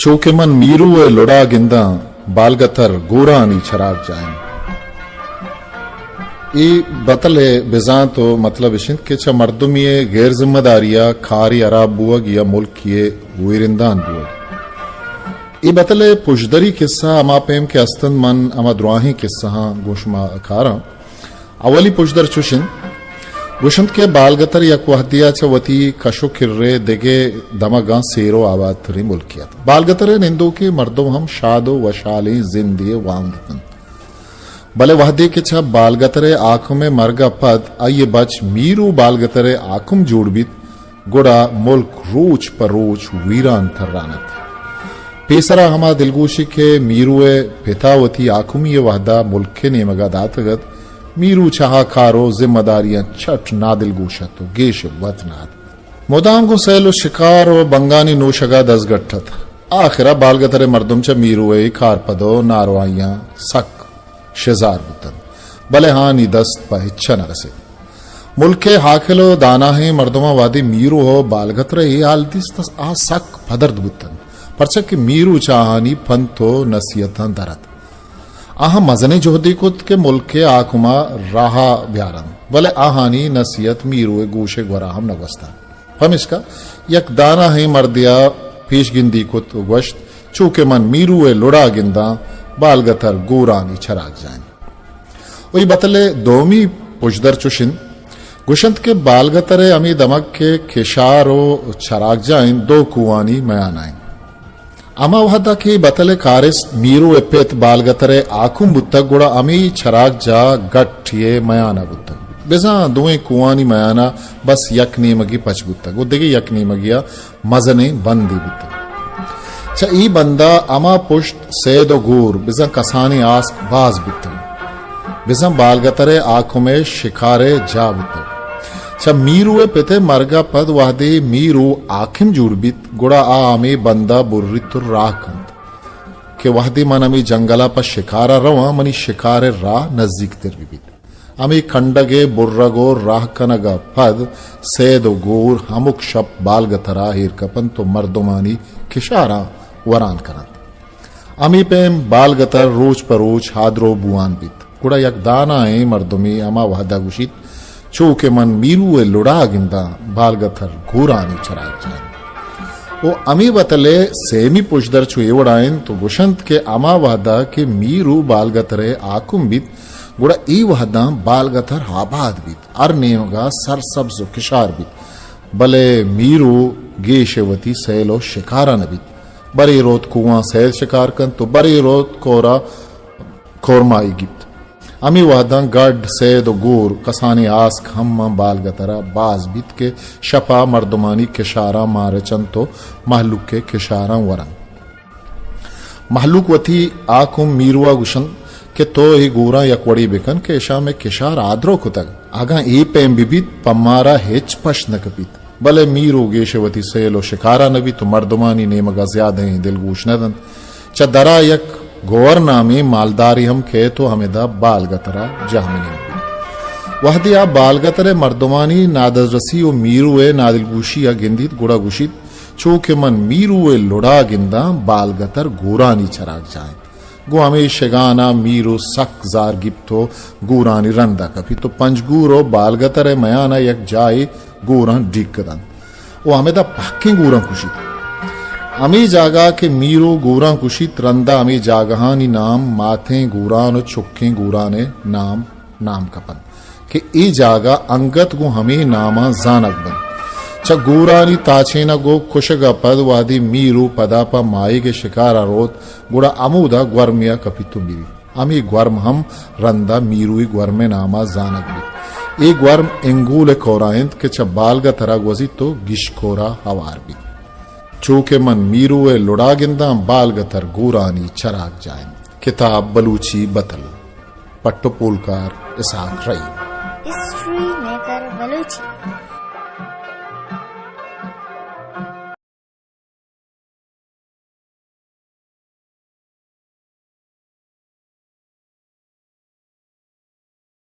چو کہ من میرو ءِ لڑا گنداں، بالگتر گورانی چراگ جاہ انت۔ اے بتل ءِ بزانت ءُ مطلب اش انت کہ چہ مردمے ءِ غیر ذمہ داری ءَ کارے ہراب بوگ یا ملکے ءِ ویرندان بوگ۔ اے بتل ءِ پژدری قصہ ہما پیم کہ است انت، من ہما دراہیں قصہاں گوں شما کاراں۔ اولی پژدر چوش انت، گوشنت کہ بالگتر یک وہدے ءَ چہ وتی کش ءُ کر ءِ دگہ دمگاں سیر ءُ آباد تریں ملکے ات۔ بالگتر ءِ نندوکیں مردم ہم شاد ءُ وشھالیں زندے ءِ واہند اتنت۔ بلے وہدے کہ چہ بالگتر ءِ حاکم ءِ مرگ ءَ پد آئی ءِ بچ میرو بالگتر ءِ حاکم جوڑ بیت، گڑا ملک روچ پہ روچ ویران تران ات۔ پیسرا ہما دلگوشی کہ میرو ءِ پتا وتی حاکمی ءِ وہدا ملک ءِ نیمگا داتگ ات، میرو چہ آ کار ءُ ذمہ داریاں چٹ نادلگوش ات ءُ گیش وت نہ ات۔ مدام گوں سیل ءُ شکار ءُ بنگانی نوشگا دزگٹ ات۔ آخرا بالگتر ءِ مردم چہ میرو ءِ اے کارپد ءُ ناروائیاں سک شزار بوتنت، بلے آہانی دست پہ ہچ نہ رست۔ ملک ءِ عاقل ءُ داناہیں مردماں وہدے میرو ءُ بالگتر ءِ اے حال دیست، آ سک پدرد بوتنت، پرچا کہ میرو چہ آہانی پنت ءُ نصیحتاں در ات۔ آہاں مزنیں جہدے کت کہ ملک ءِ حاکم ءَ راہ ءَ بیارنت، بلے آہانی نصیحت میرو ءِ گوش ءِ گورا ہم نہ گوستنت۔ پمیشکا یک داناہیں مردے ءَ پیش گندی کت ءُ گوشت، چو کہ من میرو ءِ لڑا گنداں، بالگتر گورانی چراگ جاہ انت۔ ءُ اے بتل ءِ دومی پژدر چوش انت، گوشنت کہ بالگتر ءِ ہمے دمگ کہ کشار ءُ چراگ جاہ انت، دو کوہانی میان ءَ انت۔ ہما وہدا کہ اے بتل ءِ کارست میرو ءِ پت بالگتر ءِ حاکم بوتگ، گڑا ہمے چراگ جاہ گٹے ءِ میان ءَ بوتگ۔ بزاں دوئیں کوہانی میان ءَ بس یک نیمگے پچ بوتگ ءُ دگہ یک نیمگے ءَ مزنیں بندے بوتگ۔ چہ اے بندا ہما پشت سید ءُ گور، بزاں کسانیں آسک باز بوتگ۔ بزاں بالگتر ءِ حاکم ءِ شکار ءِ جاہ بوتگ۔ چہ میرو ءِ پت ءِ مرگ ءَ پد وہدے میرو حاکم جوڑ بیت، گڑا آ ہمے بندا بریت ءُ راہ کنت کہ وہدے من ہمے جنگل ءَ پہ شکار ءَ رواں، منی شکار ءِ راہ نزیک تر بہ بیت۔ ہمے کنڈگ ءِ برگ ءُ راہ کنگ ءَ پد سید ءُ گور ہمک شپ بالگتر ءَ ایر کپنت ءُ مردمانی کشاراں وران کننت۔ ہمے پیم بالگتر روچ پہ روچ ہادرو بوان بیت۔ گڑا یک دانائیں مردمے ہما وہدا گوشیت، چو کہ من میرو ءِ لڑا گنداں، بالگتر گورانی چراگ جاہ انت۔ ءُ ہمے بتل ءِ سیمی پژدر چو اے وڑا انت ءُ گوشنت کہ ہما وہدا کہ میرو بالگتر ءِ حاکم بیت، گڑا اے وہداں بالگتر آباد بیت، ہر نیمگا سرسبز ءُ کشار بیت، بلے میرو گیش وتی سیل ءُ شکارا نہ بیت۔ برے روت کوہاں سید شکار کنت ءُ برے روت کورا کورمائی گیپت۔ ہمے وہداں گڈ، سید ءُ گور، کسانیں آسک ہم ماں بالگترا باز بیت کہ شپا مردمانی کشاراں مارچنت ءُ مہلوک ءِ کشاراں ورنت۔ مہلوک وتی حاکم میروا گوشنت کہ تو اے گوراں یک وڑے بکن کہ اشاں مئے کشار آدرو کتگ۔ اگاں اے پیم بہ بیت، پہ مارا ہچ پشت نہ کپیت۔ بلے میرو گیش وتی سیل ءُ شکارا نہ بیت ءُ مردمانی نیمگا زیادہیں دلگوش نہ دنت۔ چہ درا یک گوہر نامیں مالدارے ہم کیت ءُ ہمدا بالگترا جہمنند بیت۔ وہدے آ بالگتر ءِ مردمانی نادزرسی ءُ میرو ءِ نادلگوشیا گندیت، گڑا گوشیت، چو کہ من میرو ءِ لڑا گنداں، بالگتر گورانی چراگ جاہ انت۔ گوں ہمے شگانا میرو سک زار گیپت ءُ گورانی رندا کپیت ءُ پنجگور ءُ بالگتر ءِ میانا یک جاہے گوراں ڈیک دنت ءُ ہمدا پہکیں گوراں کشیت۔ ہمے جاگہ کہ میرو گوراں کشیت، رندا ہمے جاگہانی نام ماتیں گوران ءُ چکیں گوران ءِ نام نام کپنت کہ اے جاگہ انگت گوں ہمے ناماں زانگ بنت۔ چہ گورانی تاچینگ ءُ کشگ ءَ پد وہدے میرو پدا پہ ماہیگ ءِ شکار ءَ روت، گڑا ہمودا گورمے ءَ کپیت ءُ مریت۔ ہمے گورم ہم رندا میروئی گورم ءِ نام ءَ زانگ بیت۔ اے گورم انگول ءِ کور ءَ انت کہ چہ بالگتر ءَ گوزیت ءُ گیشکور ءَ ہوار بیت۔ چو کہ من میرو ءِ لڑا گنداں، بالگتر گورانی چراگ جاہ انت۔ کتاب بلوچی بتل۔ پٹ ءُ پولکار اسحاق رحیم۔ History maker Balochi.